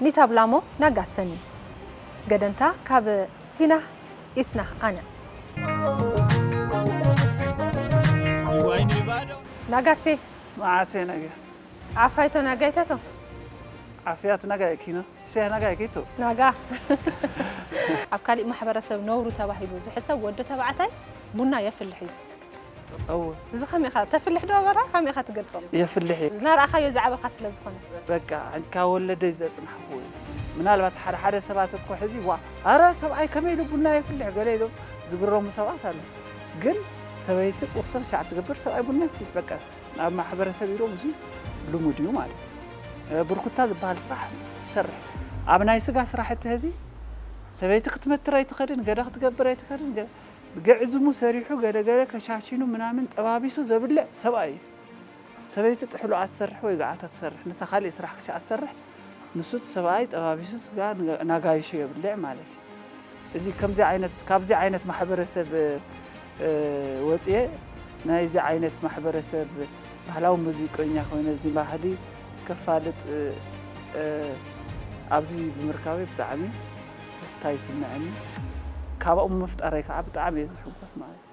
ኒታብላሞ ናጋሰኒ ገደንታ ካብ ሲናህ ኢስናህ ኣነ ናጋሴ መዓሴ ነገ ዓፋይቶ ናጋይተቶ ዓፍያት ነገ ኪኖ ሴ ነገ ኪቶ ናጋ ኣብ ካሊእ ማሕበረሰብ ነውሩ ተባሂሉ ዝሕሰብ ወዲ ተባዕታይ ቡና የፍልሕ እዩ። እው እዚ ከመይ ኢኻ ተፍልሕ ዶ በራ ከመይ ኢኻ ትገልጾ? የፍልሕ እየ። እናረኣኻዮ ዝዓበኻ ስለ ዝኾነ በቃ ካብ ወለደይ ዘፅናሕኩ እዩ። ምናልባት ሓደ ሓደ ሰባት እኮ ሕዚ ዋ ኣረ ሰብኣይ ከመይ ኢሉ ቡና የፍልሕ ገለ ኢሎም ዝግረሙ ሰባት ኣለዉ። ግን ሰበይቲ ቁርሲ ክሻዕ ትገብር ሰብኣይ ቡና የፍልሕ በቃ ኣብ ማሕበረሰብ ኢሮም እዚ ልሙድ እዩ ማለት እዩ። ብርኩታ ዝበሃል ስራሕ ይሰርሕ ኣብ ናይ ስጋ ስራሕ እትህዚ ሰበይቲ ክትመትር ኣይትኸድን ገለ ክትገብር ኣይትኸድን ገለ ግዕዝሙ ሰሪሑ ገለገለ ከሻሽኑ ምናምን ጠባቢሱ ዘብልዕ ሰብኣይ እዩ። ሰበይቲ ጥሕሎ ኣትሰርሕ ወይ ገዓታ ትሰርሕ ንሳ ካልእ ስራሕ ክሻ ኣትሰርሕ ንሱ እቲ ሰብኣይ ጠባቢሱ ስጋ ናጋይሾ የብልዕ ማለት እዩ። እዚ ከምዚ ዓይነት ካብዚ ዓይነት ማሕበረሰብ ወፅየ ናይዚ ዓይነት ማሕበረሰብ ባህላዊ ሙዚቀኛ ኮይነ እዚ ባህሊ ከፋልጥ ኣብዚ ብምርካበይ ብጣዕሚ ደስታ ይስምዐኒ። ካብኦም ምፍጣረይ ከዓ ብጣዕሚ እየ ዝሕጎስ ማለት እዩ።